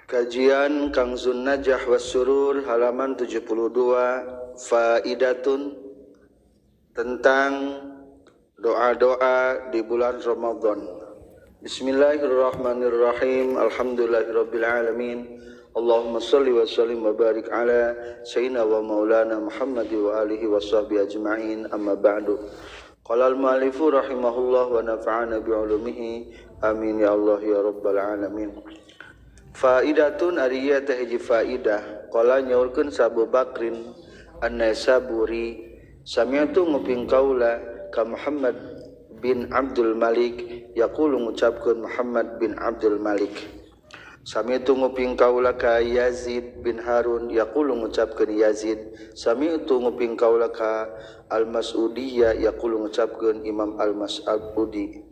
Kajian Kanzun Najah was Surur halaman 72, faidatun tentang doa-doa di bulan Ramadan. Bismillahirrahmanirrahim. Alhamdulillahirabbil alamin. Allahumma shalli wa sallim wa barik ala sayyidina wa maulana Muhammad wa alihi wa sahbihi ajma'in. Amma ba'du. Qala al-mu'allifu rahimahullah wa nafa'ana bi'ulumihi. Amin ya Allah ya rabbal alamin. Faidatun ari ieu teh hiji faidah. Qala nyaurkeun Abu Bakrin An-Naisaburi, sami'tu nguping kaula ka Muhammad bin Abdul Malik, yaqulu ngucapkeun Muhammad bin Abdul Malik. Sami'tu nguping kaula ka Yazid bin Harun, yaqulu ngucapkeun Yazid. Sami'tu nguping kaula ka Al-Mas'udiyah, yaqulu ngucapkeun Imam Al-Mas'udi.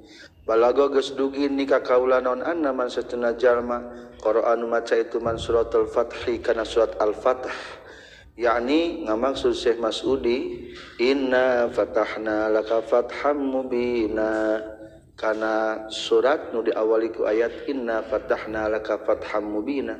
Balago geus dugi nikah kaula naon anna man satuna jalma Qur'an maca itu man suratul Fathi kana surat Al-Fath, yakni ngamaksud Syekh Mas'udi inna fatahna laka fatham mubina kana surat nu diawali ku ayat inna fatahna laka fatham mubina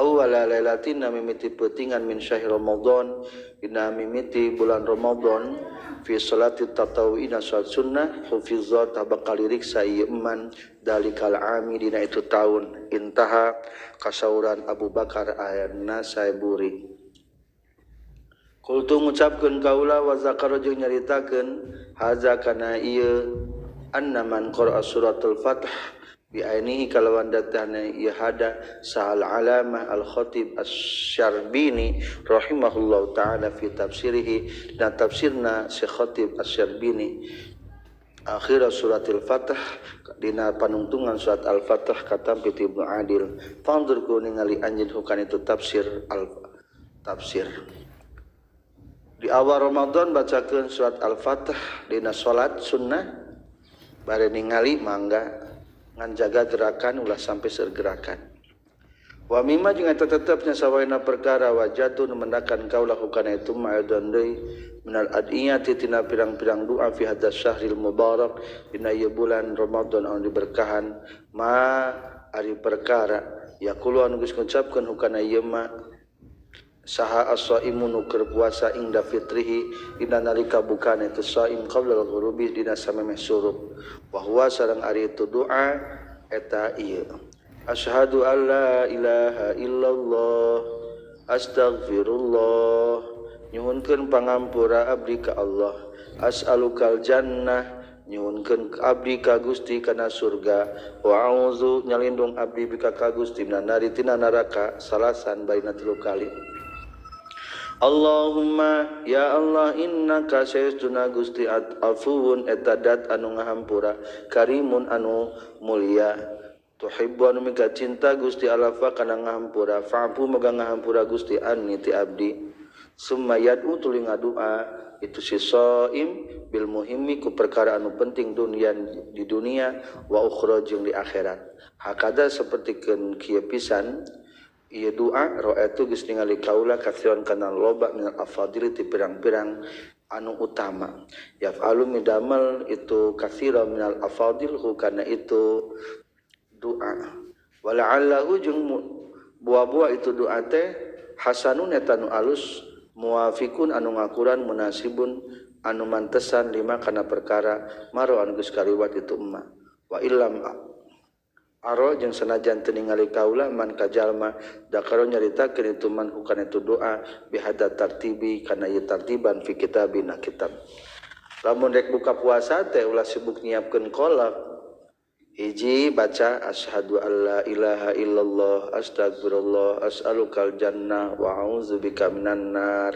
awwala lailatin mimiti peutingan min syahr Ramadan dina mimiti bulan Ramadan fi salati tatawwu'ina salat sunnah hufizat bakal diriksa ieu man dalikal ami dina itu taun intaha kasauran Abu Bakar An-Nasaiburi. Qultu ngucapkeun kaula wa zakara jeung nyaritakeun haza kana ieu anna man qara'a suratul Fath bi ainihi kalawan datana ieu hada sahal alamah al-Khatib Asy-Syarbini rahimahullahu taala fi tafsirihi dan tafsirna Syekh Khatib Asy-Syarbini akhir suratul Fath dina panungtungan surat Al-Fath katampi ti Ibnu Adil fanzur ku ningali anjeun hukan itu tafsir al tafsir. Di awal Ramadan bacakeun surat Al-Fath dina salat sunnah bare ningali mangga ngan jaga gerakan ulah sampai sergerakan. Wa mimma jeung eta tetepnya sawaina perkara wajatun mendakan kaula hukana itu ma'adun deui minal adiyati tina pirang-pirang doa fi hadzal syahril mubarak dina ieu bulan Ramadan anu diberkahan ma ari perkara yaqulu anu geus ngucapkeun hukana ieu ma saha as-saimu nu keur puasa ingda fitrihi dina nalika bukana itu saim qabla al-ghurubi dina samemeh surup wa huwa sareng ari itu doa eta ieu asyhadu alla ilaha illallah astaghfirullah nyuhunkeun pangampura abdi ka Allah as'alukal jannah nyuhunkeun abdi ka Gusti kana surga wa a'udzu nyalindung abdi bika ka Gusti minan nari tina neraka salasan baina tilu kali. Allahumma ya Allah innaka saestuna Gusti afuwun eta dat anu ngahampura karimun anu mulia tuhibbu anu mika cinta Gusti alafa kana ngahampura fa'fu moga ngahampura Gusti anni ti abdi summa yad'u tuluy ngadua itu si shaim bil muhimmi ku perkara anu penting dunia di dunia wa ukhra jeung di akhirat hakada sapertikeun kieu pisan ieu doa ra'aitu geus ningali kaula katsiran kana loba minal afadili ti pirang-pirang anu utama yaf'alu midamel itu katsira minal afadil kana itu doa wala'allahu jeung buah-buah itu doa teh hasanun eta nu alus muwafiqun anu ngakuran munasibun anu mantesan lima kana perkara maro anu geus kaliwat itu emma wa illam aro jeung sanajan teu ningali kaula man ka jalma dakaro nyaritakeun itu man hukana itu doa bihadza tartibi kana ieu tartiban fi kitabina kitab. Lamun rek buka puasa teh ulah sibuk nyiapkeun kolak hiji baca asyhadu alla ilaha illallah astaghfirullah as'alukal jannah wa a'udzubika minan nar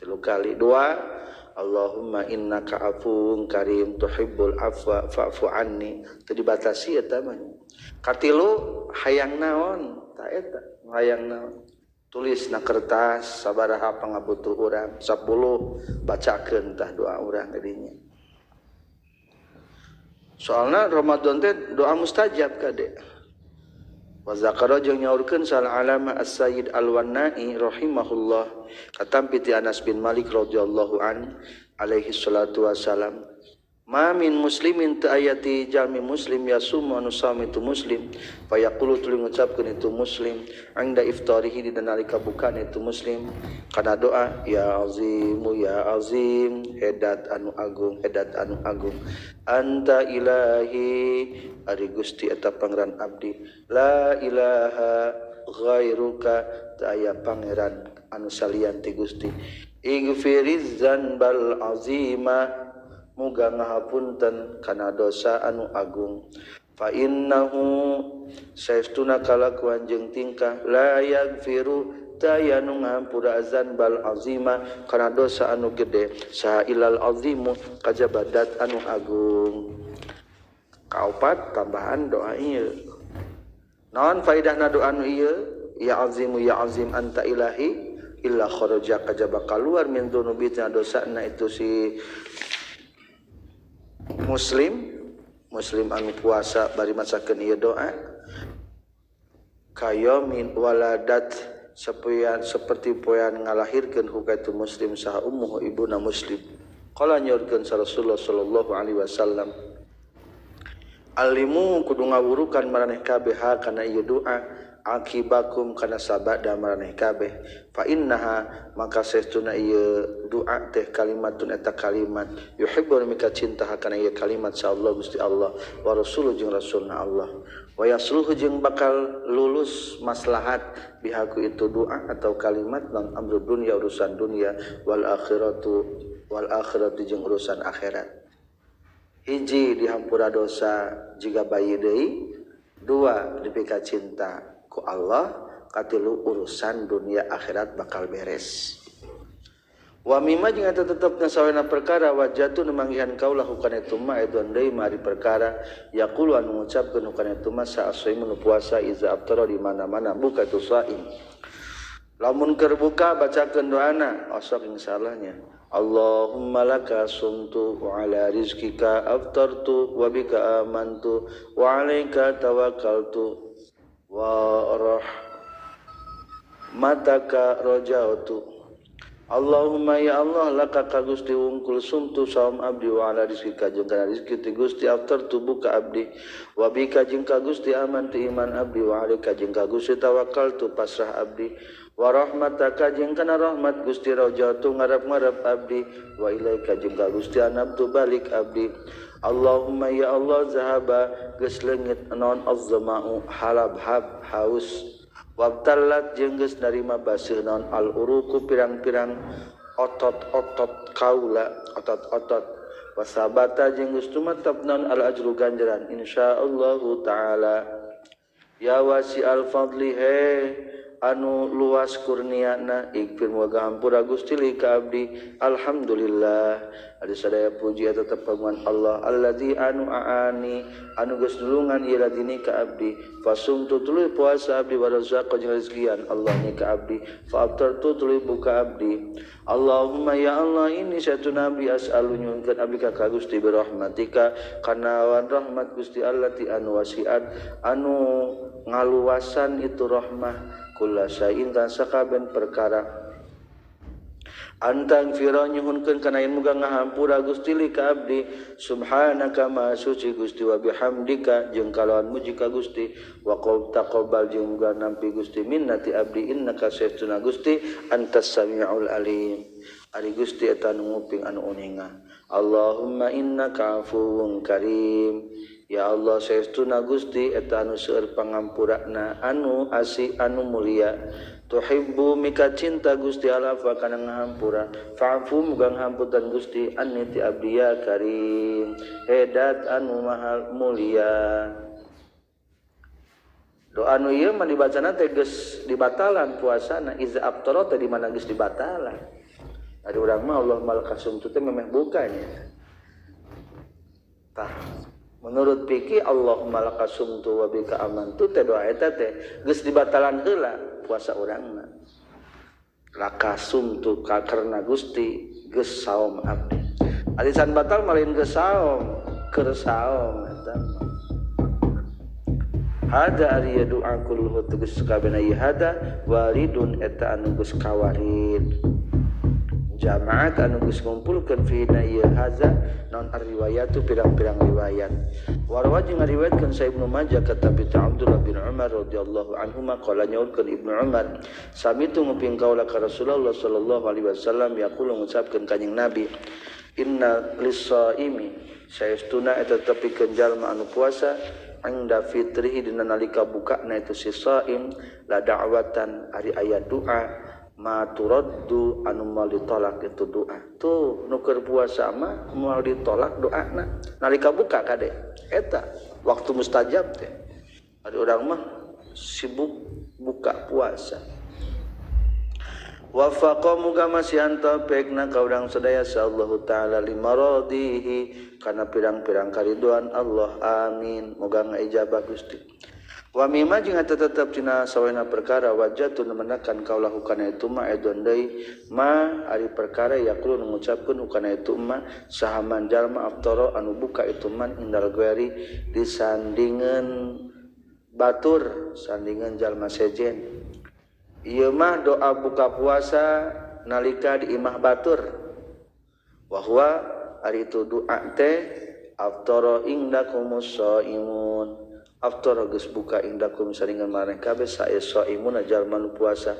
tilu kali. Dua Allahumma innaka afuwun karim tuhibbul afwa fa'fu anni teu dibatasi eta mah. Katilu hayang naon ta eta hayang naon tulis na kertas sabaraha pangabutuh urang 10 bacakeun tah doa urang dinya. Soalna Ramadan teh doa mustajab kade. Wa zakara jeung nyaurkeun sal alama As-Sayyid Al-Wannai rahimahullah katampi ti Anas bin Malik radhiyallahu an alaihi salatu wasalam Ma min muslimin teu aya ti jalmi muslim yasumu anu saum itu muslim fayaqulu tuluy ngucapkeun itu muslim angda iftarihi dina nalika bukana itu muslim kana doa ya azimu ya azim hedat anu agung hedat anu agung anta ilahi ari Gusti eta pangeran abdi la ilaha ghairuka teu aya pangeran anu salian ti Gusti igfiriz dzanbal azima muga ngahapunten kana dosa anu agung fa innahu saestuna kalakuan jeung tingkah la yaghfiru taya nu ngahampura dzanbal azima kana dosa anu gede sailal azimu kajabadat anu agung. Kaopat tambahan doa ieu naon faidahna doa anu ieu ya azimu ya azim anta ilahi illa kharaja kajaba kaluar min dzunubi tina dosana itu si muslim anu puasa bari macakeun ieu doa kayomin waladat sepoean seperti poean ngalahirkeun huka itu muslim saha ummuhu ibuna muslim qala nyorkeun Rasulullah sallallahu alaihi wasallam alimu kudu ngawurukan maraneh kabeh kana ieu doa akibakum kana sabada maraneh kabeh fa innaha maka saestuna ieu doa teh kalimatun eta kalimat yuhibbu mika cinta kana ieu kalimat sa Allah Gusti Allah wa rasuluhu jeung rasulna Allah wa yasluhu jeung bakal lulus maslahat bihaku itu doa atau kalimat nang amru dunya urusan dunya wal akhiratu jeung urusan akhirat. Hiji dihampura dosa jiga bayi deui, dua dipika cinta ku Allah, katilu urusan dunia akhirat bakal beres. Wa mimma jeung eta tetepna sawena perkara wajatu nu manggihan kaula hukana itu ma edon deui mari perkara yaqulu anu ngucapkeun hukana itu ma saasaimu nu puasa iza aftara di mana-mana buka itu shaim. Lamun keur buka bacakeun doana osok insyaalahnya. Allahumma laka sumtu wa ala rizkika aftartu wa bika amantu wa alaika tawakkaltu wa rahmataka rajautu. Allahumma ya Allah laka ka Gusti wungkul sumtu saum abdi wa ala rizkika jeung kana rizki ti Gusti aftartu buka abdi wa bika jeung ka Gusti amantu iman abdi wa alaika jeung ka Gusti tawakkaltu pasrah abdi wa rahmataka jeung kana rahmat Gusti rajautu ngarep-ngarep abdi wa ilaika jeung ka Gusti anabtu balik abdi. Allahumma ya Allah zahaba geus leungit naon azzama'u halabhab haus wabtallat jeung geus narima baseuh naon al uruku pirang-pirang otot-otot kaula otot-otot wasabata jeung geus tumetep naon al ajru ganjaran insyaallahu taala ya wasi'al fadli he anu luas kurniana igfir moga hampura Gusti li ka abdi. Alhamdulillah ari sadaya puji eta tepanguan Allah allazi anu aani anu geus nulungan ieu ladini ka abdi fasumtu tuluy puasa abdi wa razaqa jeung rezekian Allah ni ka abdi fa aftartu tuluy buka abdi. Allahumma ya Allah ini satuna abdi as'alu nyuhunkeun abdi ka Gusti birahmatika kana wan rahmat Gusti allati anu wasiat anu ngaluasan itu rahmah kula syai'in tan sakaben perkara antang fira nyuhunkeun kana yen muga ngahampura Gusti li ka abdi. Subhanaka ma suci Gusti wa bihamdika jeung kalawan muji ka Gusti wa taqabbal jeung muga nampi Gusti minnati abdi innaka sayyiduna Gusti antas samiul alim ari Gusti eta nu nguping anu uninga. Allahumma innaka afuwun karim ya Allah saestuna Gusti eta anu seueur pangampurana anu asih anu mulia tuhibbu mika cinta Gusti alafa kana ngahampura fa'fu muga ngahampunten Gusti anni ti abdi ya karim hedat anu maha mulia. Doa anu ieu mah dibacana teh geus dibatalan puasana iza aftara teh di mana geus dibatalan. Ari urang mah Allah mal kasum teh memeh bukanya. Tah menurut fikih Allahumma lakasumtu wa bika amantu teh doa eta teh geus dibatalan heula puasa urangna. Lakasumtu karena Gusti geus saum abdi. Alisan batal malin geus saum, keur saum eta. Hada ari doa kulluhu tegas kabehna ieu hada walidun eta anu geus kawarid. Jamaat anu geus ngumpulkeun fi na ieu haza naon ar-riwayatu pirang-pirang riwayat. Warwa jeung ngariwayatkeun sa Ibnu Majah kata bi Abdullah bin Umar radhiyallahu anhuma qala nyaurkeun Ibnu Umar samitu nguping kaula ka Rasulullah sallallahu alaihi wasallam yaqulu ngucapkeun kanjing Nabi inna lis-shaimi saestuna eta tepikeun jalma anu puasa inda fitrihi dina nalika bukana itu si shaim la da'watan ari aya doa ma turaddu anu moal ditolak itu doa. Tuh nu keur puasa mah moal ditolak doana nalika buka kade eta waktu mustajab teh. Ari urang mah sibuk buka puasa. Wafaqa muga masihan taufik-na ka urang sadaya sallallahu taala limaradihi kana pirang-pirang kariduan Allah amin. Muga ngaijabah Gusti. Wa mimma jeung eta tetep dina sawena perkara wajatun menakan kaulah hukana itu ma edon deui ma ari perkara yaqulu ngucapkeun hukana itu ma sahaman jalma aftara anu buka itu man indal gueri disandingan batur sandingan jalma sejen. Ieu mah doa buka puasa nalika di imah batur. Wa huwa ari itu doa teh aftara indakumus shaimun. Aftara geus buka indakum saringan maneh kabeh sae shaimun jalma nu puasa.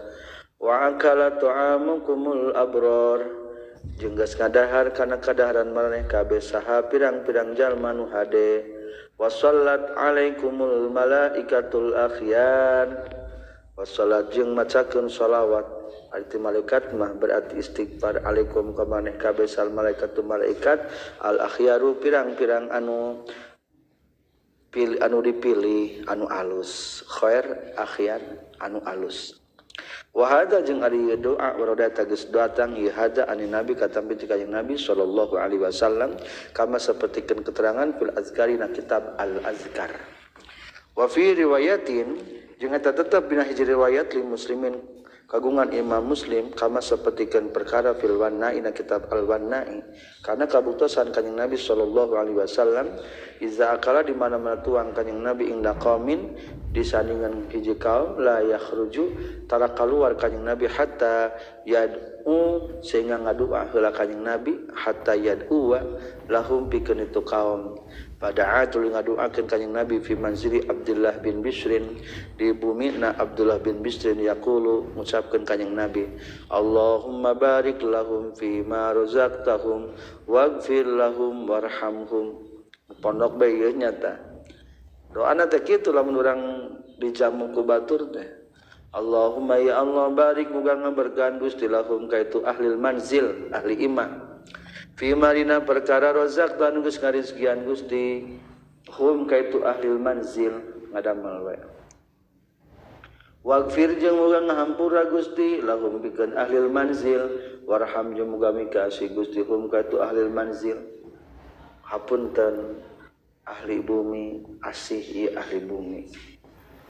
Wa akala ta'amukumul abror. Jeung geus ngadahar kana kadaharan maneh kabeh saha pirang-pirang jalma nu hade. Wa sallat alaikumul malaikatul akhyar. Wassalat jeung macakeun shalawat arti malaikat mah berarti istighfar alaikum ka maneh kabeh sal malaikatu malaikat al akhyaru pirang-pirang anu pilih anu dipilih anu alus khair akhyar anu alus. Wa hadza jeung ari doa waroda tagis datang ieu hadza ani nabi katampi ti kanjeng Nabi sallallahu alaihi wasallam kama sapertikeun keterangan fil azkari na kitab al azkar. Wa fi riwayatin jeung eta tetep dina hiji riwayat li muslimin kagungan Imam Muslim kama sapertikeun perkara fil wanna ina kitab al wanna'i kana kabuktosan kanjeng Nabi sallallahu alaihi wasallam iza akala di mana-mana tuang kanjeng Nabi inda qaumin disandingan hiji kaum la yakhruju tara kaluar kanjeng Nabi hatta yad'u sehingga ngadua heula kanjeng Nabi hatta yad'u lahum pikeun itu kaum. Pada tuluy ngaduakeun kanjeng Nabi fi manzili Abdullah bin Bisrin di bumina Abdullah bin Bisrin yaqulu ngucapkeun kanjeng Nabi Allahumma barik lahum fi ma razaqtahum waghfir lahum warhamhum. Pondok bae ieu nyata doana teh kitu lamun urang dijamu ku batur teh Allahumma ya Allah barik muga ngaberkahan Gusti lahum ka itu ahli manzil ahli imah fi marina perkara rozak tan geus ngarizkian Gusti hum kaitu ahli manzil ngadamel we waghfir jeung muga ngahampura Gusti lahum pikeun ahli manzil warham jeung muga mikasih Gusti hum kaitu ahli manzil. Hapunten ahli bumi asih ieu ahli bumi.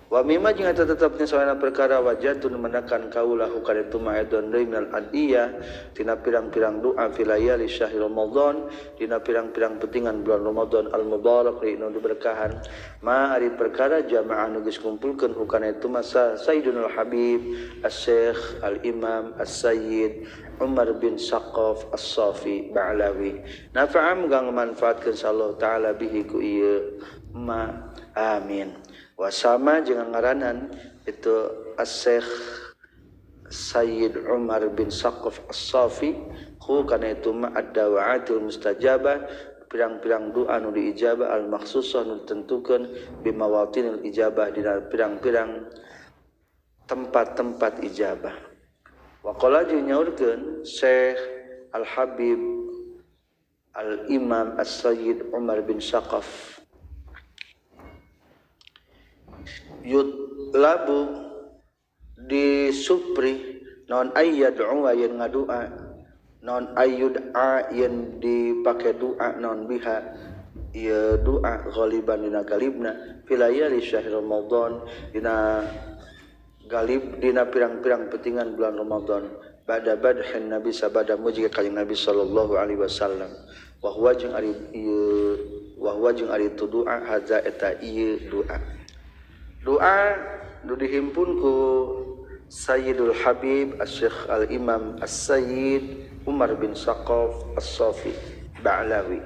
Wa mimma jeung eta tetepna saena perkara wajatun menakan kaulah kana itu ma'edon deui minal adiyah tina pirang-pirang doa fi layali syahr Ramadan dina pirang-pirang petingan bulan Ramadan al mubarak nu diberkahan ma ari perkara jamaah nu geus kumpulkeun hukana itu masa Sayyidunal Habib Asy-Syaikh Al-Imam As-Sayyid Umar bin Saqaf As-Safi Ba'lawi nafa'a muga ngamanfaatkeun sallallahu taala bihi ku ieu ma amin. Wasama jeung ngaranan itu As-Syekh Sayyid Umar bin Saqaf As-Safi ku kana itu ma ad-da'atul mustajabah pirang-pirang doa nu diijabah al-makhsusah nu ditentukeun bimawatinil ijabah dina pirang-pirang tempat-tempat ijabah. Wa qala jeung nyaurkeun Syekh Al-Habib Al-Imam As-Sayyid Umar bin Saqaf yutlabu disupri non ayyad'u yen ngadua non ayyud'a yen dipake doa non biha ieu doa ghaliban dina galibna filayali syahr Ramadan dina galib dina pirang-pirang petingan bulan Ramadan ba'da badhin Nabi sabada muji ka kanjeng Nabi sallallahu alaihi wasallam wa huwa jeung ari ieu wa huwa jeung ari tu doa hadza eta ieu doa doa nu dihimpun ku Sayyidul Habib Asy-Syaikh Al-Imam As-Sayyid Umar bin Saqaf As-Safi Ba'lawi.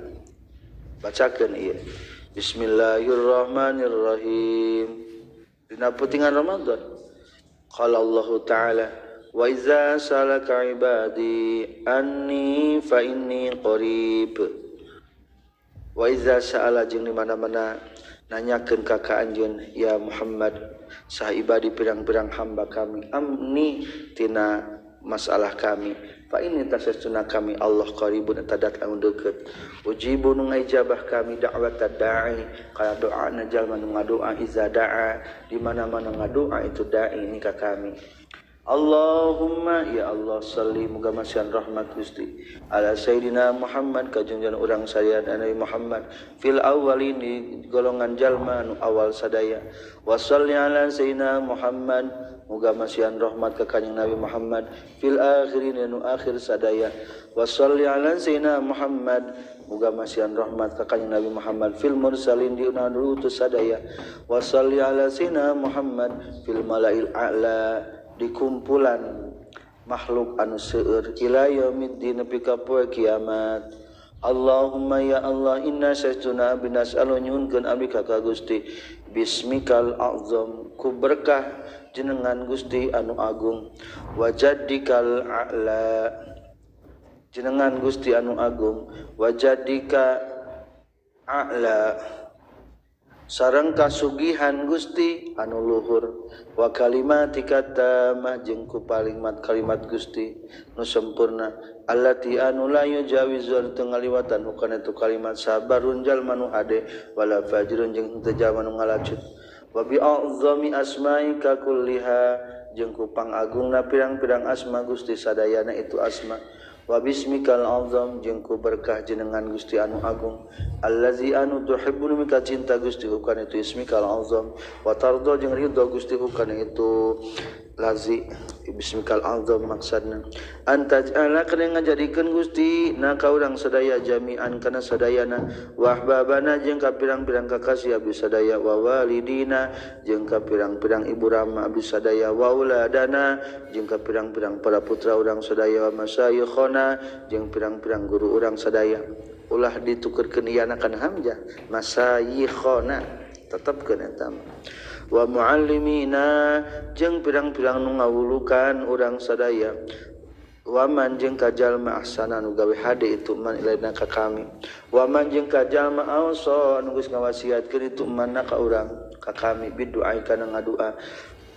Bacakeun ieu. Bismillahirrahmanirrahim. Dina putingan Ramadan. Qala Allah Ta'ala wa iza salaka ibadi anni fa inni qarib. Wa iza sa'ala jeung di mana-mana nanyakeun ka ka anjeun ya Muhammad sah ibadi pirang-pirang hamba kami amni tina masalah kami fa inni tasastuna kami Allah qaribun eta dat anu deukeut ujibu nu ngaijabah kami da'wat da'i kana doana jalma nu ngadoa iza da'a di mana-mana ngadoa itu da'i ni ka kami. Allahumma ya Allah salli muga masihan rahmat Gusti ala sayyidina Muhammad ka junjungan urang sadaya Nabi Muhammad fil awwalin di golongan jalma nu awal sadaya wa salli ala sayyidina Muhammad muga masihan rahmat ka kanjeng Nabi Muhammad fil akhirin nu akhir sadaya wa salli ala sayyidina Muhammad muga masihan rahmat ka kanjeng Nabi Muhammad fil mursalin di utus sadaya wa salli ala sayyidina Muhammad fil malail a'la di kumpulan makhluk anu seueur ila yaumiddin nepi ka poe kiamat. Allahumma ya Allah inna saestuna abdi nas'alu nyuhunkeun abdi ka Gusti bismikal azam ku berkah jenengan Gusti anu agung wajaddikal a'la jenengan Gusti anu agung wajaddika a'la sareng kasugihan Gusti anu luhur wa kalimatika tamah jeung ku kalimat kalimat Gusti nu sempurna allati anu la yujawizu teu ngaliwatan hukana itu kalimat sabarun jalma nu hade wala fajrun jeung teu jalma nu ngalacut wa bi a'zami asmaika kulliha jeung ku pangagungna pirang-pirang asma Gusti sadayana itu asma wa bismikal azam jeung ku berkah jenengan Gusti anu agung allazi anu tuhibbun mika cinta Gusti hukana itu ismikal azam wa tardo jeung ridho Gusti hukana itu lazi bismikal azam maksudna antaj'ala kana ngajadikeun Gusti na ka urang sadaya jami'an kana sadayana wa ahbabana jeung ka pirang-pirang kakasih abdi sadaya wa walidina jeung ka pirang-pirang ibu rama abdi sadaya wa auladana jeung ka pirang-pirang para putra urang sadaya wa masyayikhona jeung pirang-pirang guru urang sadaya ulah ditukerkeun iyana kana hamzah masayikhona tetepkeun eta wa muallimina jeung pirang-pirang nu ngawulukan urang sadaya waman jeung ka jalma ahsana nu gawe hade itu man ilaina ka kami waman jeung ka jalma awsa anu geus ngawasiatkeun itu man ka urang ka kami bidu'a kana ngadua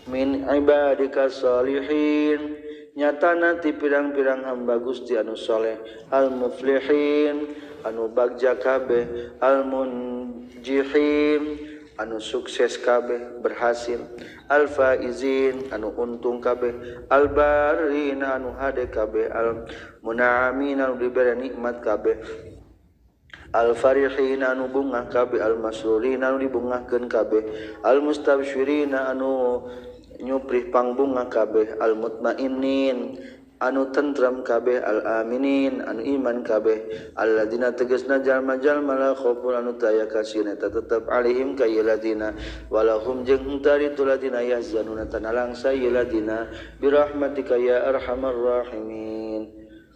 min ibadika sholihin nyatana ti pirang-pirang hamba Gusti anu soleh al muflihin anu bagja kabeh al munjihin anu sukses kabeh berhasil al faizin anu untung kabeh al barin anu hade kabeh al munaamin anu diberi nikmat kabeh al farihin anu bungah kabeh al masrurin anu dibungahkeun kabeh al mustabsyirin anu nyuprih pangbungah kabeh al mutmainin anu tentram kabeh al aminin anu iman kabeh alladzina tegasna jalma-jalma la khaufun anu taya kasieun eta tetep alaihim ka ladina walahum jeung tari tu ladina yahzanuna tanalangsa ieu ladina birahmatika ya arhamar rahimin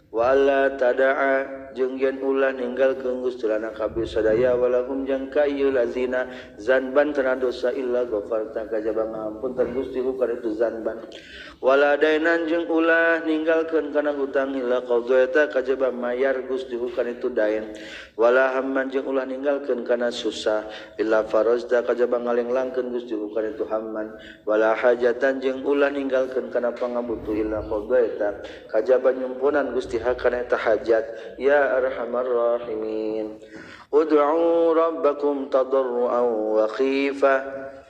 wala tada'a jeung yen ulah ninggalkeun Gusti lana kabeh sadaya walahum jeung ka ieu lazina zanban kana dosa illa ghafarta kajaba ngahampunten Gusti ku kana itu zanban wala dainan jeung ulah ninggalkeun kana hutang illa qadaita kajaba mayar Gusti ku kana itu dain wala hamman jeung ulah ninggalkeun kana susah illa farajta kajaba ngalenglangkeun Gusti ku kana itu hamman wala hajatan jeung ulah ninggalkeun kana pangabutuh illa qadaita kajaba nyumpunan Gusti hakana eta hajat ya arhamar rahimin. Ud'u rabbakum tadarruan wa khifah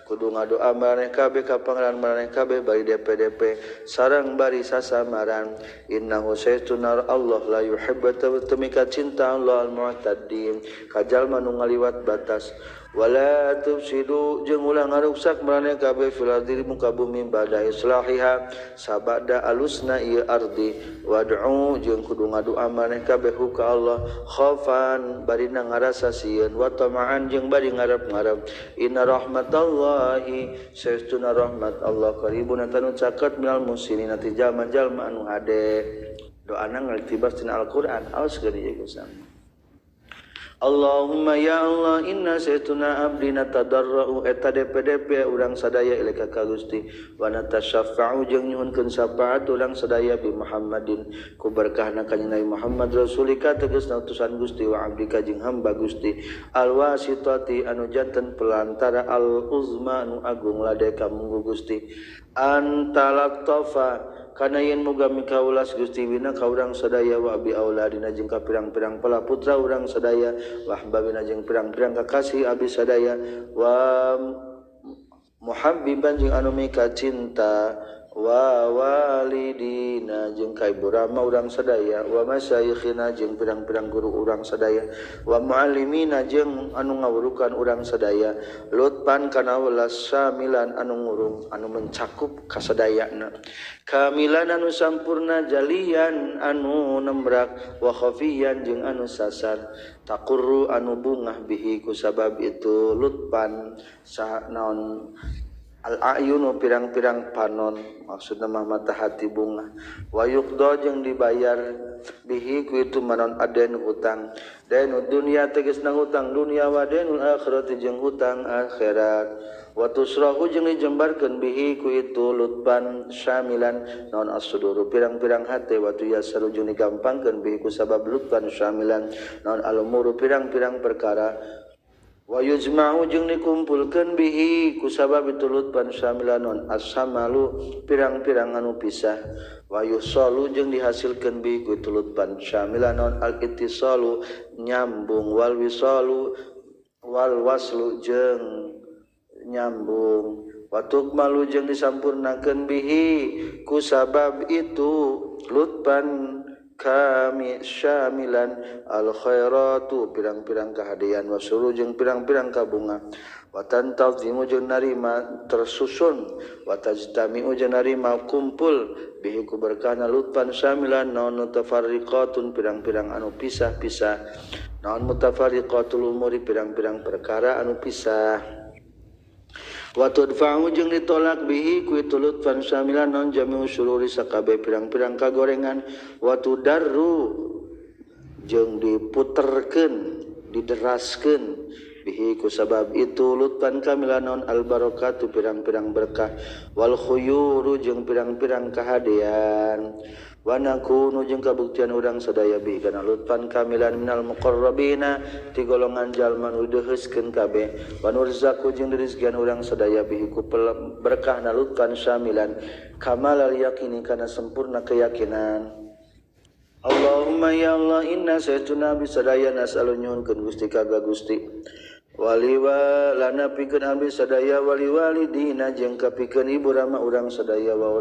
kudu ngadoa maraneh kabeh ka pangeran maraneh kabeh bari DPDP sareng bari sasamaran innahu saytunar Allah la yuhibbu temika cinta Allah al mu'taddin ka jalma nu ngaliwat batas Wala tufsidu jeung ulah ngaruksak maraneh kabeh fil ardi di muka bumi bada islahiha sabada alusna ieu ardi. Wad'u jeung kudu ngadua maraneh kabeh ka Allah khaufan barina ngarasa sieun wa tama'an jeung bari ngarep-ngarep. Inna rahmatallahi saestuna rahmat Allah qaribun tanu caket minal muslimin ti jalma-jalma anu hade. Doana ngaltibas tina Al-Qur'an aos geuning ieu sama. Allahumma ya Allah inna saytuna abdi natadarra'u eta DPDP urang sadaya ilaika ka Gusti wa natasyaffa'u jeung nyuhunkeun syafaat urang sadaya bi Muhammadin ku berkahna kanjeng Nabi Muhammad rasulika tegasna utusan Gusti wa abdika jeung hamba Gusti alwasitati anu janten pelantara al uzma anu agung ladeka munggu Gusti antalattafa kana yen muga mikaulas Gusti bina ka urang sadaya wa abi auladina jeung ka pirang-pirang pala putra urang sadaya wa ahbabina jeung pirang-pirang kakasih abi sadaya wa muhabbiban jeung anu mika cinta wa walidina jeung ka ibu rama urang sadaya wa masyayikhina jeung pirang-pirang guru urang sadaya wa muallimina jeung anu ngawurukan urang sadaya lutpan kana welas samilan anu ngurung anu mencakup kasadayana kamilan anu sampurna jalian anu nembrak wa khafiyan jeung anu sasar taqurru anu bungah bihi ku sabab itu lutpan saha naon al-ayunu pirang-pirang panon maksudna mah mata hati bunga wa yuqda jeung dibayar bihi ku itu manon aden hutang denul dunya tegasna hutang dunya wa denul akhirati jeung hutang akhirat wa tusrahu jeung dijembarkeun bihi ku itu lutban syamilan naon as-suduru pirang-pirang hate wa tuyasaru jeung digampangkeun bihi ku sabab lutban syamilan naon al-umuru pirang-pirang perkara wa yujma'u jeung dikumpulkeun bihi ku sabab itu lutban syamilan naon as-samalu pirang-pirang anu pisah wa yusalu jeung dihasilkeun bihi ku itu lutban syamilan naon al-ittisalu nyambung wal wisalu wal waslu jeung nyambung watuk malu jeung disampurnakeun bihi ku sabab itu lutban kami syamilan al khairatu pirang-pirang kahadean wasuru jeung pirang-pirang kabunga watan tazimu jeung narima tersusun watajtamiu jeung narima kumpul bihi ku berkahna lutban syamilan naon mutafarriqatun pirang-pirang anu pisah-pisah naon mutafarriqatul umuri pirang-pirang perkara anu pisah wa tudfa'u jeung ditolak bihi ku itu lutfan syamilan non jami'u syururi sakabeh pirang-pirang kagorengan wa tudarru jeung diputerkeun dideraskeun bihi ku sabab itu lutfan kamilan non al barakatu pirang-pirang berkah wal khuyuru jeung pirang-pirang kahadean wa nakunu jeung kabuktian urang sadaya bihi kana lutfan kamilan minal muqarrabina ti golongan jalma nu deuheuskeun kabeh wa nurzaku jeung dirizkian urang sadaya bihi ku berkahna lutfan syamilan kamalal yaqini kana sempurna keyakinan. Allahumma ya Allah inna saytuna bisadaya nas'alu nyuhunkeun Gusti ka Gusti wali wa lana pikeun abdi sadaya wali walidina jeung kapikeun ibu rama urang sadaya wa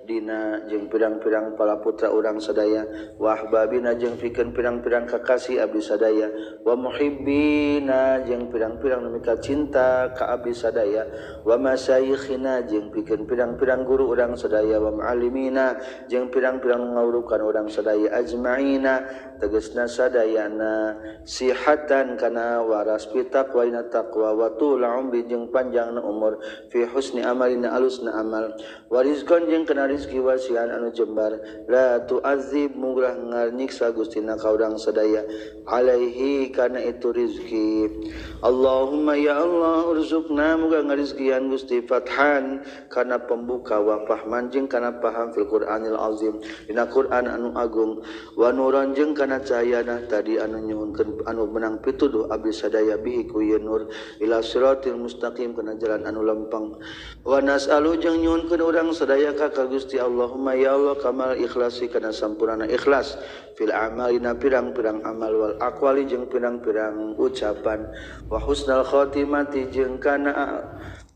dina jeung pirang-pirang pala putra urang sadaya wa ahbabina jeung pikeun pirang-pirang kakasih abdi sadaya wa muhibbina jeung pirang-pirang nu mika cinta ka abdi sadaya wa masyayikhina jeung pikeun pirang-pirang guru urang sadaya wa muallimina jeung pirang-pirang ngawurukan urang sadaya ajmaina tegasna sadayana sihatan kana waras fi taqwa ina taqwa wa tul umri jeung panjangna umur fi husni amalina alusna amal wa rizqan jeung kana rizki wasian anu jembar la tu'adzib mugrah ngarnyiksa Gustina ka urang sadaya alaihi kana itu rizki. Allahumma ya Allah urzuqna muga ngarizkian Gusti fathan kana pembuka wa fahman jeung kana paham fil Qur'anil azim dina Qur'an anu agung wa nuran jeung kana cahayana tadi anu nyuhunkeun anu menang pituduh abdi sadaya bihi ku ieu nur ila siratil mustaqim kana jalan anu lempeng wa nas'alu jeung nyuhunkeun urang sadaya ka Gusti Allahumma ya Allah kamal ikhlasi kana sampurna ikhlas fil amalina pirang-pirang amal wal aqwali jeung pirang-pirang ucapan wa husnal khatimati jeung kana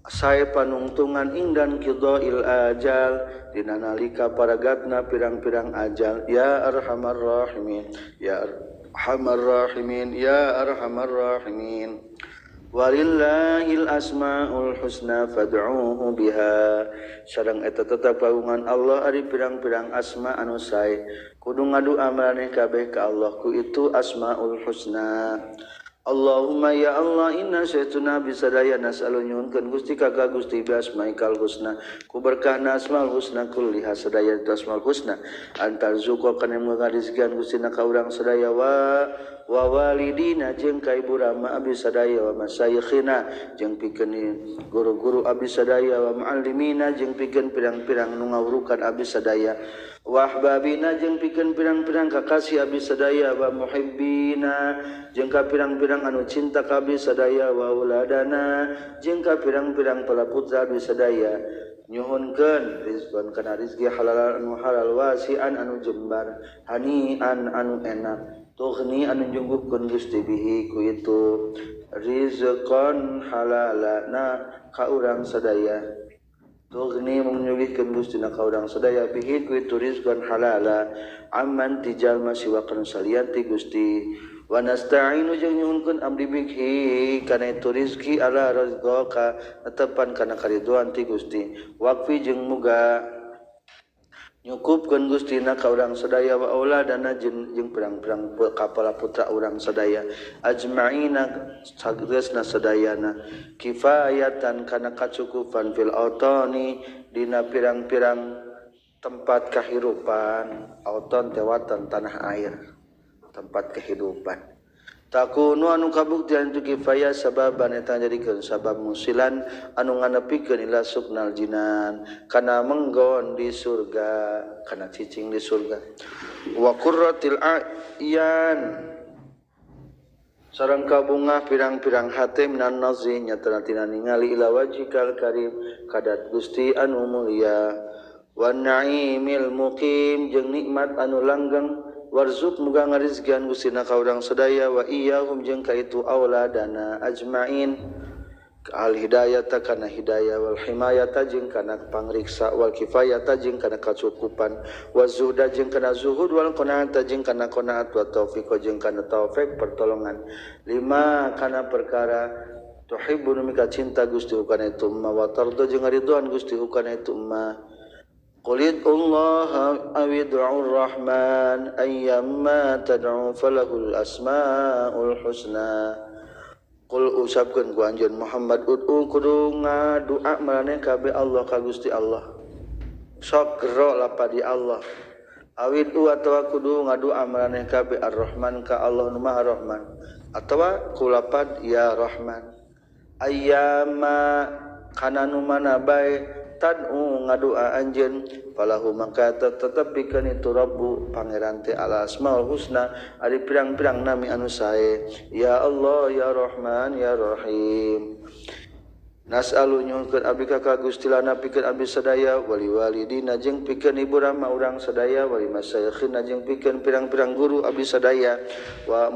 sae panungtungan ingdan qidhail ajal dina nalika paragatna pirang-pirang ajal ya arhamar rahimin ya arhamar rahimin ya arhamar rahimin. Walillahil asmaul husna fad'uuhu biha sareng eta tetep kagungan Allah ari pirang-pirang asma anu sae kudu ngadua maraneh kabeh ka Allah ku itu asmaul husna. Allahumma ya Allah inna saytuna bisadaya nas'alu nyuhunkeun Gusti ka Gusti bi asmaikal husna ku berkahna asmaul husna kulliha sadaya itu asmaul husna antar zuqa kana ngarizkian Gusti na ka urang sadaya wa walidina jeung ka ibu rama abdi sadaya wa masayikhina jeung pikeun guru-guru abdi sadaya wa muallimina jeung pikeun pirang-pirang nu ngawurukan abdi sadaya wa ahbabina jeung pikeun pirang-pirang kakasih abdi sadaya wa muhibbina jeung ka pirang-pirang anu cinta ka abdi sadaya wa auladana jeung ka pirang-pirang palaputra abdi sadaya nyuhunkeun rizqan kana rizki halal anu halal wasian anu jembar hanian anu enak tughni anu nyunggupkeun Gusti bihi ku itu rizqan halalana ka urang sadaya tughni mung nyugihkeun Gusti na ka urang sadaya bihi ku itu rizqan halala amman tijalma siwa kana salian ti Gusti wa nasta'inu jeung nyuhunkeun abdi bihi kana itu rizki ala rizqaka netepan kana kariduan ti Gusti waqfi jeung muga nyukupkeun Gustina ka urang sadaya wa auladana jeung pirang-pirang kapala putra urang sadaya ajma'ina sageusna sadayana kifayatan kana kacukupan fil autani dina pirang-pirang tempat kahirupan auton tewatan tanah air tempat kehidupan takunu anu kabuktian itu kifayah sababan eta jadikeun sabab musilan anu nganepikeun ila suknal jinan kana menggon di surga kana cicing di surga wa qurratil a'yan sareng kabungah pirang-pirang hate minan nazri nyatana tina ningali ila wajhikal karim kadat Gusti anu mulia wa na'imil muqim jeung nikmat anu langgeng warzuk muga ngarizkian Gustina ka urang sadaya wa iyyahum jeung ka itu auladana ajmain al hidayata kana hidayah wal himayata jeung kana pangriksa wal kifayata jeung kana kacukupan wa zuhda jeung kana zuhud wal qanaata jeung kana qanaat wa taufiq jeung kana taufik pertolongan lima kana perkara tuhibbu mika cinta Gusti kana itu ma wa tardo jeung ridhoan Gusti kana itu ma. Qul Allah awid'ur rahman ayyamma tad'u falahul asmaul husna. Qul usapkeun ku anjeun Muhammad ud'u kudu ngadua maraneh kabeh Allah ka Gusti Allah. Sok gero lapadi Allah. Awid'u atawa kudu ngadua maraneh kabeh Ar-Rahman ka Allah nu Maha Rahman atawa ku lapad ya Rahman. Ayyamma kana nu mana bae tad'u ngadua anjeun falahu maka tetep pikeun itu Rabbu pangeran teh al asmaul husna ari pirang-pirang nami anu sae ya Allah ya Rahman ya Rahim. Nas'alu nyuhunkeun abdi ka Gusti lana pikeun abdi sadaya wali walidina jeung pikeun ibu rama urang sadaya wali masyayikhina jeung pikeun pirang-pirang guru abdi sadaya wa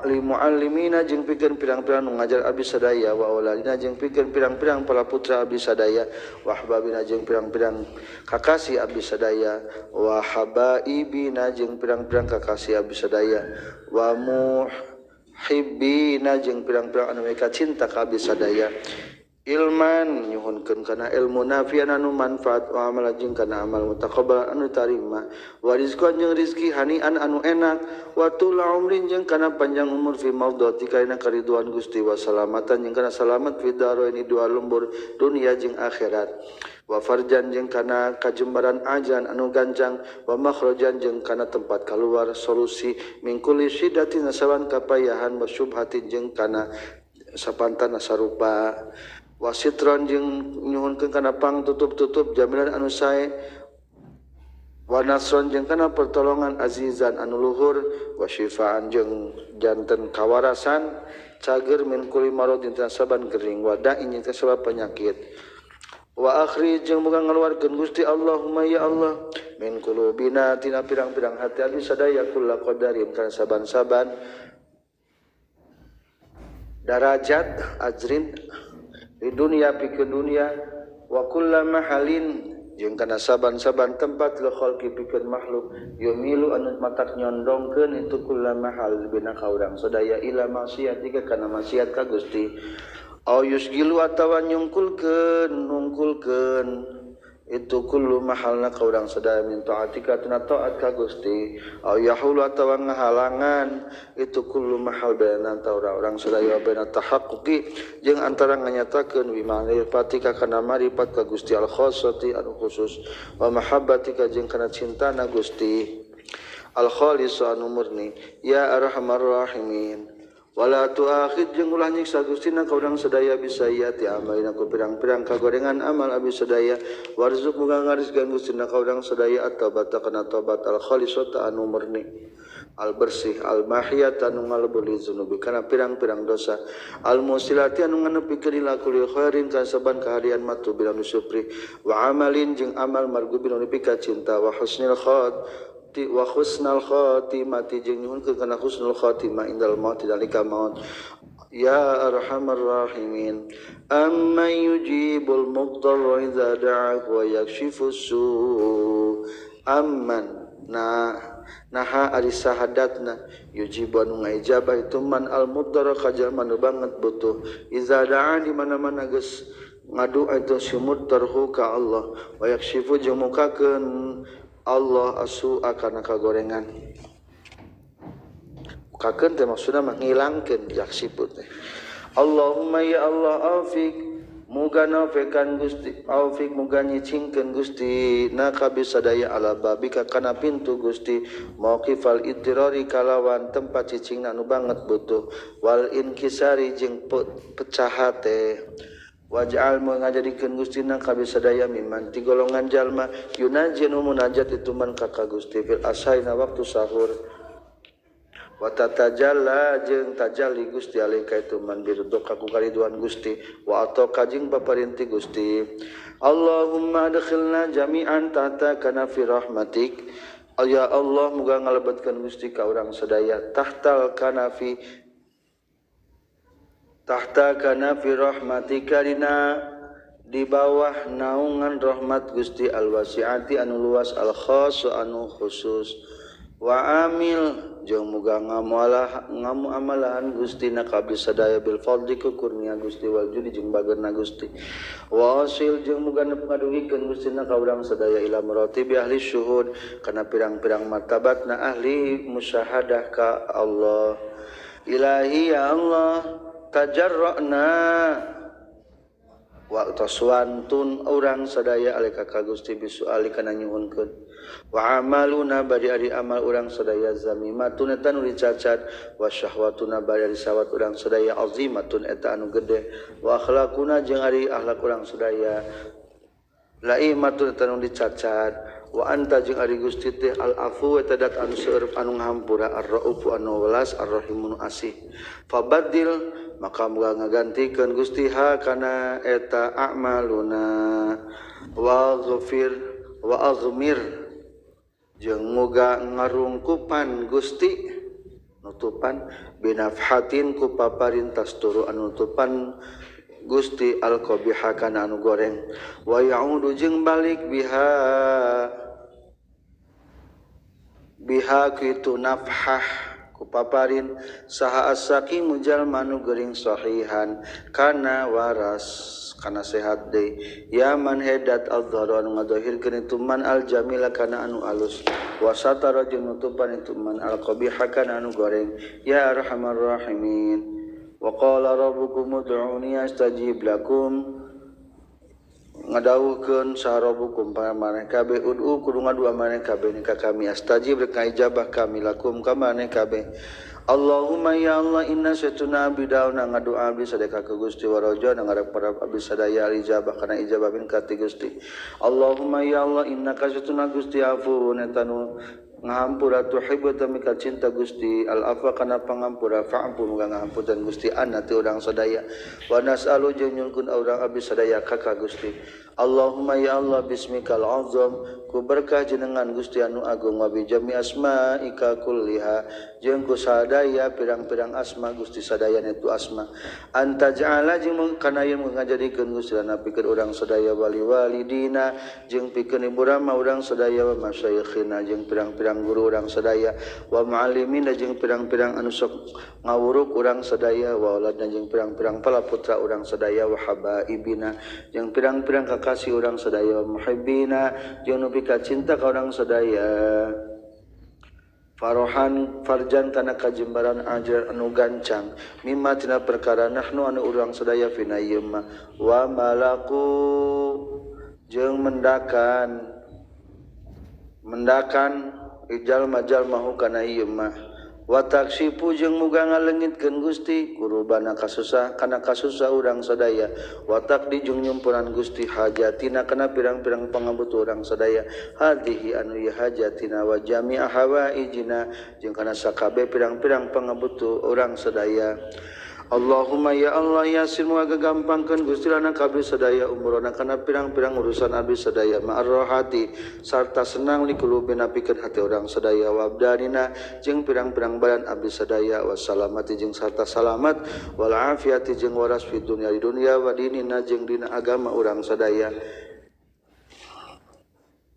li muallimina jeung pikeun pirang-pirang nu ngajar abdi sadaya wa auladina jeung pikeun pirang-pirang para putra abdi sadaya wa ahbabina jeung pirang-pirang kakasih abdi sadaya wa habaibina jeung pirang-pirang kakasih abdi sadaya wa muhibbina jeung pirang-pirang anu mika cinta ka abdi sadaya ilman nyuhunkeun kana ilmu nafian anu manfaat wa amal jeung kana amal mutaqabbal anu tarima wa rizqan jeung rizki hanian anu enak wa tula umrin jeung kana panjang umur fi maudhati kana kariduan Gusti wa salamatan jeung kana salamat fi daraini dua lembur dunia jeung akhirat wa farjan jeung kana kajembaran ajan anu gancang wa makhrajan jeung kana tempat kaluar solusi min kulli syiddatin saban kapayahan wa syubhatin jeung kana sapantana sarupa wasitron jeung nyuhunkeun kana pang tutup-tutup jaminan anu sae wa nasron jeung kana pertolongan azizan anu luhur wa syifaan jeung janten kawarasan cager min kulli maradin saban gering wa da'in jeung sabab penyakit wa akhri jeung muga ngaluarkeun Gusti Allahumma ya Allah min qulubina tina pirang-pirang hati abdi sadaya kulla qadarin kana saban-saban darajat ajrin di dunia pikeun dunia wa kulla mahalin jeung kana saban-saban tempat lil khalqi pikeun makhluk yumilu anu matak nyondongkeun itu kullama hal bina ka urang sadaya ila maksiatika kana maksiat ka Gusti au yusgilu atawa nyungkulkeun nungkulkeun itu kullu mahalna ka urang sadaya min taatika tina taat ka Gusti au yahulu atawa ngahalangan itu kullu mahal baina antara urang sadaya baina tahaqquqi jeung antara nganyatakeun bi ma'rifatika kana marifat ka Gusti al khassati anu khusus wa mahabbatika jeung kana cintana Gusti al khalis anu murni ya arhamar rahimin wala tuakhid jeung ulah nyiksa Gustina ka urang sadaya bisayati amalina ku pirang-pirang kagorengan amal abdi sadaya warzuq muga ngarizkeun Gustina ka urang sadaya at-taubata kana tobat al khalisata anu murni al bersih al mahiyata anu ngalebur dzunubi kana pirang-pirang dosa al musilati anu nganepikeun ila kulli khairin kana saban kahadian matu bila nu supri wa amalin jeung amal margubin anu pika cinta wa husnil khat wa husnal khatimati jeung nyuhunkeun kana husnul khatimah indal maut dalika maut ya arhamar rahimin amman yujibul muddarra idza da'ahu wa yakshifus su amman na naha ari sahadatna yujibu anu ngaijabah itu man al muddarra ka jalma nu banget butuh idza da'a di mana-mana geus ngadua itu si muddarhu ka Allah wa yakshifu jeung mukakeun Allah asu akana kagorengan mukakeun teh maksudna mah ngilangkeun yakshifu teh Allahumma ya Allah aufik muga naufekan Gusti aufik muga nyicingkeun Gusti na kabeh sadaya ala babika kana pintu Gusti mauqifal ittirari kalawan tempat cicingna anu banget butuh wal inkisari jeung pecah hate waj'al mu ngajadikeun Gustina kabeh sadaya miman ti golongan jalma yunaji nu munajat itu man ka Gusti fil ashaina waktu sahur wa tatajalla jeung tajalli Gusti alaika itu man biridho ka ku kariduan Gusti wa atau kajing paparinti Gusti Allahumma adkhilna jami'an tahta kanafi rahmatik ya Allah muga ngalebetkeun Gusti ka urang sadaya tahtal kanafi tahta kanafi rahmatika dina di bawah naungan rahmat Gusti al-wasi'ati anu luas al-khass anu khusus wa amil jeung muga ngamuamalahan Gusti na kabeh sadaya bil fadli ku kurnia Gusti wal judi jeung bagerna Gusti wa asil jeung muga ngadugikeun Gusti na ka urang sadaya ila maratibi ahli syuhud kana pirang-pirang martabatna ahli musyahadah ka Allah ilahi ya Allah tajarra'na wa taswantun urang sadaya alika ka Gusti bisuali kana nyuhunkeun wa amaluna bari ari amal urang sadaya zamimatun eta nu dicacat wa syahwatuna bari ari sawat urang sadaya azimatun eta anu gede wa akhlaquna jeung ari akhlak urang sadaya laimatun eta nu dicacat wa anta jeung ari Gusti teh al afu eta dat anu seueur anu ngahampura ar-raufu anu welas ar-rahimun asih fabadil maka muga ngagantikeun Gusti ha kana eta a'maluna wa ghafir wa aghmir jeung muga ngarungkupan Gusti nutupan binafhatin ku paparintas turu anu nutupan Gusti al-qabiha kana anu goreng wa ya'udu jeung balik biha biha kitu nafhah ku paparin saha asaki mujalma nu geuring sahihan kana waras kana sehat deui ya man hedat al-dhara anu ngadohirkeun itu man al-jamila kana anu alus wa satara jeung nutupan itu man al-qabiha kana anu goreng ya arhamar rahimin wa qala rabbukum ud'uni astajib lakum ngadawuhkeun saha rabbukum maneh kabeh ud'u kudu ngadua maneh kabeh ka kami astajib rek ijabah kami lakum ka maneh kabeh Allahumma ya Allah inna satuna abdi dauna ngadua abdi sadaya ka Gusti wa raja ngarep-arep abdi sadaya ijabah kana ijabah min ka ti Gusti Allahumma ya Allah innaka satuna Gusti afuwun eta nu ngahampura tuhibbu tamika cinta Gusti al-afwa kana pangampura fa'fu muga ngahampunten Gusti anna ti urang sadaya wa nas'alu jeung nyungkeun urang abdi sadaya ka ka Gusti Allahumma ya Allah bismikal azam ku berkah jenengan Gusti anu agung wa bi jami asmaika kulliha jeung ku sadaya pirang-pirang asma Gusti sadayana itu asma anta ja'ala jeung kana yen ngajadikeun Gusti lana pikeun urang sadaya wali walidina jeung pikeun ibu rama urang sadaya wa masyayikhina jeung pirang-pirang guru urang sadaya wa muallimina jeung pirang-pirang anu sok ngawuruk urang sadaya wa auladna jeung pirang-pirang palaputra urang sadaya wa habaibina jeung pirang-pirang kakasih urang sadaya wa muhibbina jeung nu pika cinta ka urang sadaya farohan farjan kana kajembaran ajar anu gancang mimma tina perkara nahnu anu urang sadaya fina ieu mah wa malaku jeung mendakan mendakan ijal majal mahu kana ieu mah wa taksifu jeung muga ngalengitkeun Gusti kurubana kasusah kana kasusah urang sadaya wa taqdi jeung nyumpunan Gusti hajatina kana pirang-pirang pangabutuh urang sadaya hadhihi anu ieu hajatina wa jami'a hawaijina jeung kana sakabeh pirang-pirang pangabutuh urang sadaya. Allahumma ya Allah yassir muga gampangkeun Gusti lana ka abdi sadaya umurna kana pirang-pirang urusan abdi sadaya ma'arrohati sarta senang likulubina pikeun hati urang sadaya wa abdanina jeung pirang-pirang badan abdi sadaya wassalamati jeung sarta salamat wal afiati jeung waras fid dunya di dunya wa dinina jeung dina agama urang sadaya.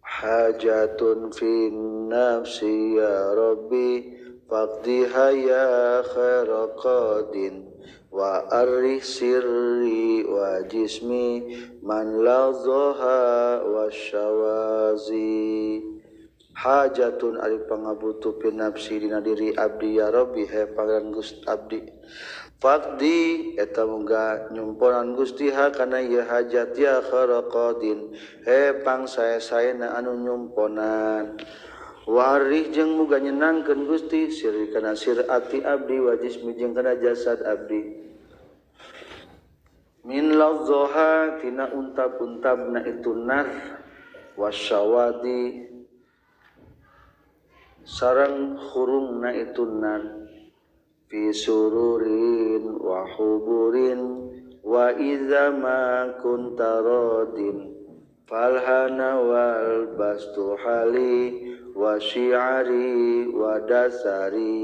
Hajatun fin nafsi ya rabbi faqdiha ya khaira qadin wa arri sirri wa jismi man ladhaha wasyawazi. Hajatun ari pangabutuh pin nafsi dina diri abdi ya rabbi he pangeran Gusti abdi faqdi eta muga nyumponan Gusti ha kana ieu hajat ya khaira qadin he pangsae-saena anu nyumponan. Warih jeung muga nyenangkeun Gusti sirri kana sir ati abdi wa jismi jeung kana jasad abdi min ladzaha tina untab-untabna itu nar wasyawadi sareng hurungna itu nar fi sururin wa huburin wa idza ma kunta radin falhana wal bastu hali wa syi'ari wa dasari.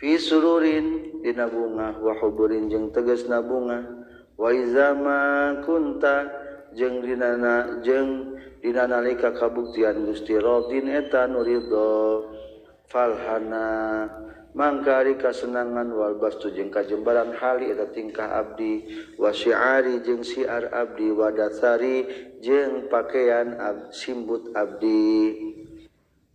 Fi sururin dina bunga wa huburin jeung tegasna bunga wa iza ma kunta jeung dinana jeung dina nalika kabuktian Gusti radin eta nu ridho falhana mangka ari kasenangan wal bastu jeung kajembaran hali eta tingkah abdi wa syi'ari jeung siar abdi wa dasari jeung pakaian simbut abdi.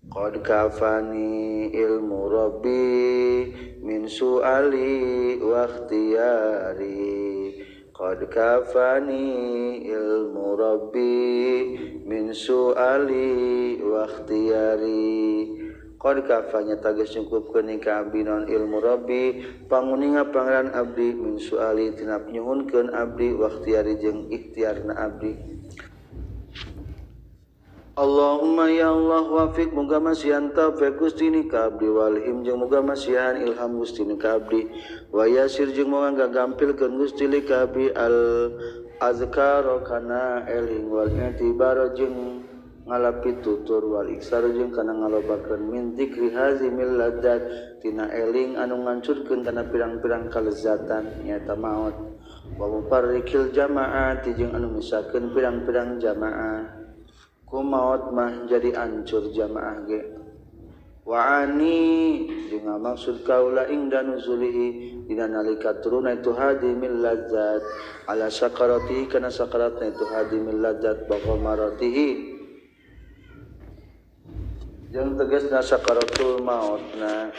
Qad kafani ilmu rabbi min su'ali wa ikhtiyari qad kafani ilmu rabbi min su'ali wa ikhtiyari. Qad kafanya tegas nyukupkeun ka abdi naon ilmu rabbi panguninga pangeran abdi min su'ali tina nyuhunkeun abdi wa ikhtiyari jeung ikhtiarna abdi. Allahumma ya Allah wafiq muga masihan taufik Gusti ni ka abdi walhim jeung muga masihan ilham Gusti ni ka abdi wa yasir jeung muga gagampilkeun Gusti li ka abdi al azkar kana eling wal i'tibar jeung ngalapi tutur wal iksar jeung kana ngalobakeun min dzikri hazimil ladzat tina eling anu ngancurkeun kana pirang-pirang kalezatan nyaeta maot wa mufarriqil jamaah jeung anu misakeun pirang-pirang jamaah ku maot mah jadi ancur jamaah ge wa ani jeung maksud kaula ingda nuzulihi dina nalika turuna itu hadimil ladzat ala sakaratihi kana sakaratna itu hadimil ladzat wa qamaratihi jeung tegasna sakaratul mautna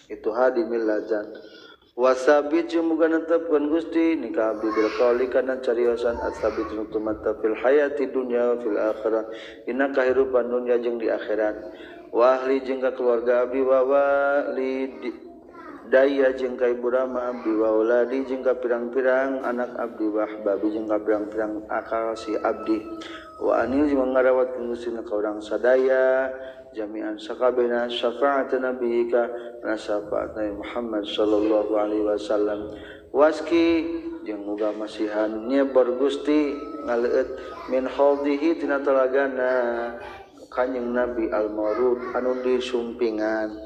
itu hadimil ladzat wasabit jeung muga netepkeun Gusti nikah abdi bil qauli kana cariosan asabit nu tumatta fil hayati dunya wa fil akhirah dina kahirupan dunya jeung di akhirat wa ahli jeung ka keluarga abdi wa walid daya jeung ka ibu rama abdi wa auladi jeung ka pirang-pirang anak abdi wa ahbabi jeung ka pirang-pirang akal si abdi wa anil jeung ngarawat Gusti ka urang sadaya jami'an sakabena syafaat nabiyika na syafaat Nabi Muhammad sallallahu alaihi wasallam. Waski jeung muga masihan nyebar Gusti ngaleueut min haudihi tina talagana Kanjeng Nabi al-Marud anu disumpingan.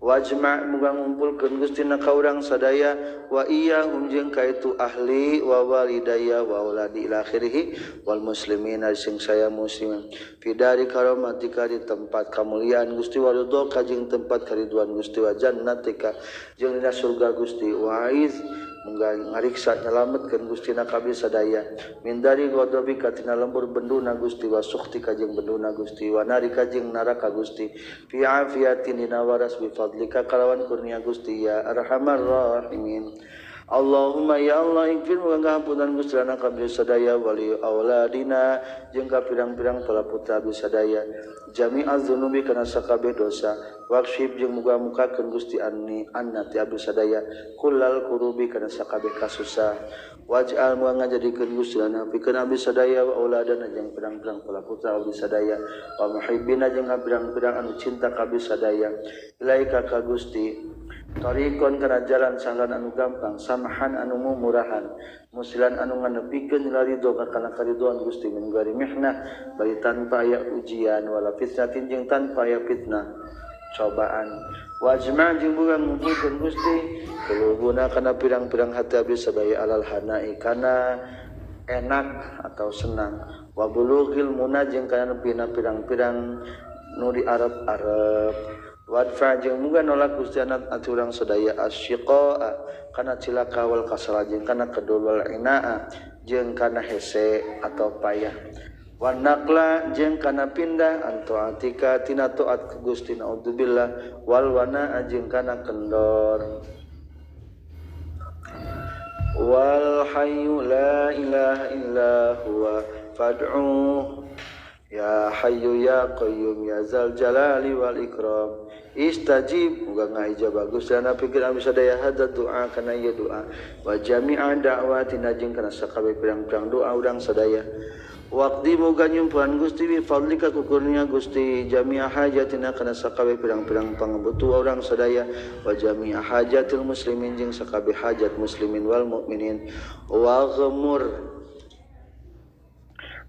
Wajma' muga ngumpulkeun Gusti na ka urang sadaya wa iyyahum jeung ka itu ahli wa walidayya wa auladi ila akhirih wal muslimina sing saya muslimin fi dari karomatika di tempat kamuliaan Gusti wa ridho ka jeung tempat kariduan Gusti wa jannatika jeung dina surga Gusti wa aiz muga ngariksa nyalametkeun Gusti na kabeh sadaya min dari ghadabika tina lembur benduna Gusti wa sukhtika jeung benduna Gusti wa narika jeung neraka Gusti fi afiatin dina waras bi fadlika kalawan kurnia Gusti ya arhamar rahimin. Allahumma ya Allah ighfir muga ngahampunan Gusti lana kabeh sadaya wali auladina jeung ka pirang-pirang para putra abdi sadaya jami'az dzunubi kana sakabeh dosa wakshib jeung muga mukakeun Gusti anni anna ti abdi sadaya kullal kurubi kana sakabeh kasusah waj'al muga ngajadikeun Gusti lana pikeun abdi sadaya wa auladana jeung pirang-pirang para putra abdi sadaya wa muhibbina jeung pirang-pirang anu cinta ka abdi sadaya ilaika ka Gusti tariqon kana jalan sahlan anu gampang samahan anu murahan musilan anu nganepikeun ridho ka kana karidoan Gusti min gari mihnah bari tanpa aya ujian wala fitnatin jeung tanpa aya fitnah cobaan wajma' jeung muga ngumpulkeun Gusti kulubuna kana pirang-pirang hati abdi sadaya alal hanai kana enak atau senang wa bulughil muna jeung kana nepina pirang-pirang nu di Arab-Arab wadfa jeung muga nolak Gusti anak ati urang sadaya asyiqaa kana cilaka wal kasala jeung kana kedul wal inaa jeung kana hese atau payah wan naqla jeung kana pindah antu atika tina taat ka Gusti naudzubillah wal wana jeung kana kendor wal hayyu la ilaha illa huwa fad'u ya hayyu ya qayyum ya zal jalali wal ikram istajib muga ngaijabah Gusti lana pikeun abdi sadaya hadza doa kana ieu doa wa jami'a da'watina jeung kana sakabeh pirang-pirang doa urang sadaya waqdi muga nyumpuhan Gusti bi fadlika ku kurnia Gusti jami'a hajatina kana sakabeh pirang-pirang pangabutuh urang sadaya wa jami'a hajatil muslimin jeung sakabeh hajat muslimin wal mukminin wa ghamur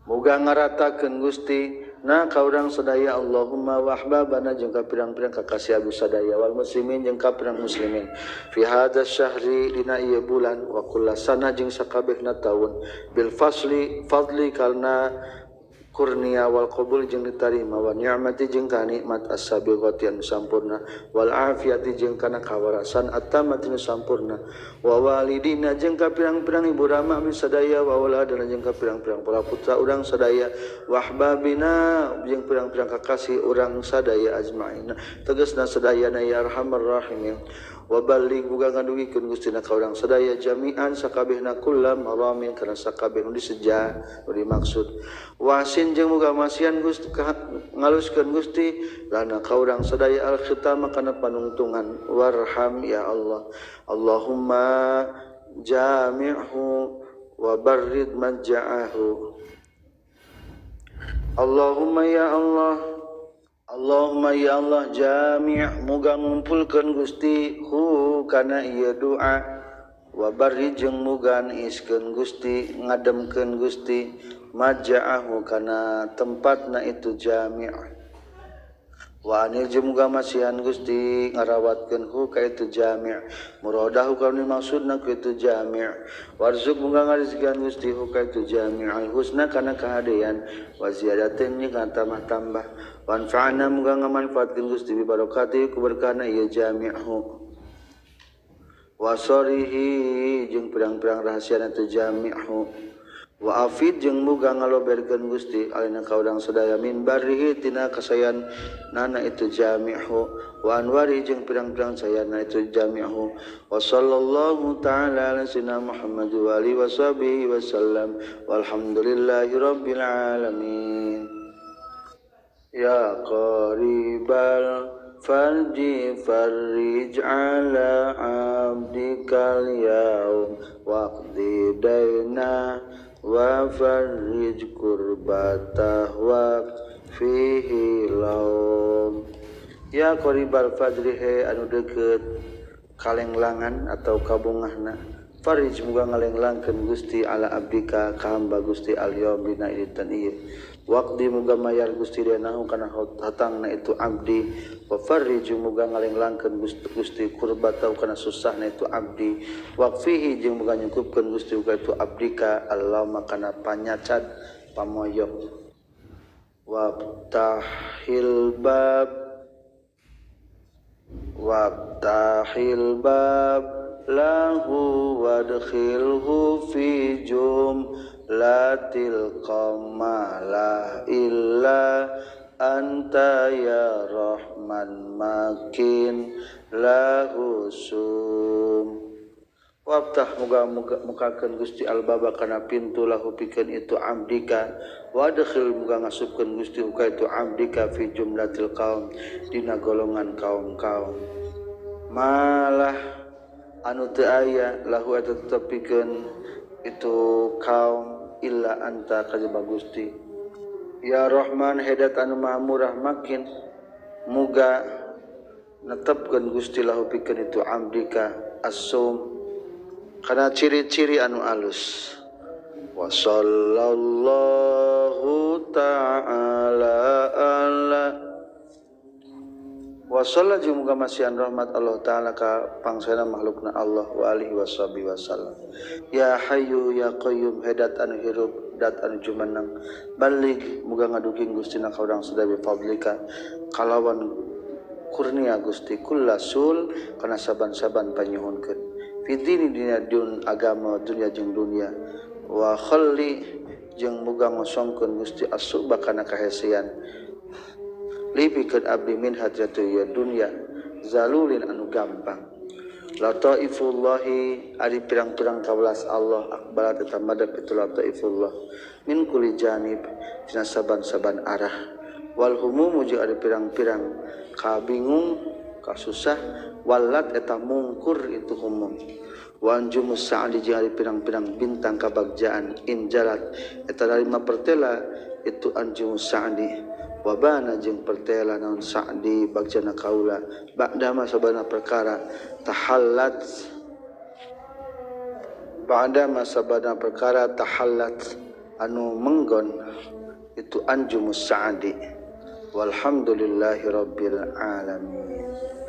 muga ngaratakeun Gusti na ka urang sadaya Allahumma wa ahbabana jeung ka pirang-pirang kakasih abdi sadaya wal muslimin jeung ka pirang muslimin fi hadza syahri dina ieu bulan wa kullasana jeung sakabehna taun bil fasli fadli karna kurnia wal qabul jeung ditarima wa ni'mati jeung ka nikmat as-sabiqati anu sampurna wal afiati jeung kana kawarasan at-tamati nu sampurna wa walidina jeung ka pirang-pirang ibu rama abdi sadaya wa auladana jeung ka pirang-pirang para putra urang sadaya wa ahbabina jeung pirang-pirang kakasih urang sadaya ajmaina tegasna sadayana ya arhamar rahimin wa balligh muga ngadugikeun Gusti na ka urang sadaya jami'an sakabehna kullam maramin kana sakabeh nu diseja nu dimaksud wasin jeung muga masihan Gusti ngaluskeun Gusti lana ka urang sadaya al khitama kana panungtungan warham ya Allah Allahumma jami'hu wa barrid majja'ahu Allahumma ya Allah Allahumma ya Allah jami' muga ngumpulkeun Gusti hu kana ieu doa wa barri jeung muga niiskeun Gusti ngademkeun Gusti maja'ahu kana tempatna itu jami' wa anil jeung muga masihan Gusti ngarawatkeun hu ka itu jami' muradahu kana maksudna ku itu jami' warzuk muga ngarizkian Gusti hu ka itu jami' al husna kana kahadean wa ziyadatin jeung kana tambah-tambah wanfa'na muga ngamanfaatkeun Gusti bi barakati ku berkahna ieu jami'hu wa sarihi jeung pirang-pirang rahasiana teu jami'hu wa afid jeung muga ngaloberkeun Gusti alina ka urang sadaya min barrihi tina kasayan nana itu jami'hu wa anwari jeung pirang-pirang sayana itu jami'hu wa sallallahu ta'ala ala sayyidina Muhammad wa alihi washabihi wasallam walhamdulillahi rabbil alamin. Ya qaribal farji farrij ala abdikal yaum waqdi daina wa farrij kurbatah wa fihi laum. Ya qaribal fajri he anu deukeut kalenglangan atau kabungahna Farij muga ngalenglangkeun Gusti ala abdika ka hamba Gusti al-yaum dina dinten ieu. Waqdi muga mayar Gusti denahu kana hatangna itu abdi. Wa farij muga ngalenglangkeun Gusti kurbatau kana susahna itu abdi. Waqfihi jeung muga nyukupkeun Gusti ka itu abdika Allahumma kana panyacad pamoyok. Wabtahil bab wabtahil bab lahu wadkhilhu fi jumlatil qamala illa anta ya rahman makin lahu sum. Wabtah muga mukakeun Gusti albaba kana pintu lahu pikeun itu abdika wadkhil muga ngasupkeun Gusti ka itu abdika fi jumlatil qaum dina golongan kaum-kaum malah anu teu aya lahu eta tetep pikeun itu kaum illa anta kajaba Gusti. Ya Rahman hedat anu maha murah makin muga netepkeun Gusti lahu pikeun itu abdika as-sum kana ciri-ciri anu alus. Wa sallallahu ta'ala ala wa sallallahu jeung muga masihan rahmat Allah ta'ala ka pangsana makhlukna Allah wa alihi washabihi wasallam. Ya hayyu ya qayyum hedat anu hirup dat anu jumeneng balig muga ngadugi Gustina ka urang sadaya bi fadlika kalawan kurnia Gusti kullasul kana saban-saban panyuhunkeun fidini dina dun agama dunya jeung dunya wa khalli jeung muga ngosongkeun Gusti asuba kana kahesean lipikeun abdi min hajatu ya dunya zalulin anu gampang. Lataifullahi ari pirang-pirang kawelas Allah akbala tetap madep itu lataifullah min kulli janib dina saban-saban arah wal humumu jeung ari pirang-pirang kabingung kasusah walat eta mungkur itu humum wa anjumus sa'di jeung ari pirang-pirang bintang kabagjaan injalat eta narima pertela itu anjumus sa'di wabana jeung pertela naon sa'di bagjana kaula ba'da ma sabana perkara tahallat ba'da ma sabana perkara tahallat anu menggon itu anjumus sa'di. Walhamdulillahi rabbil alamin.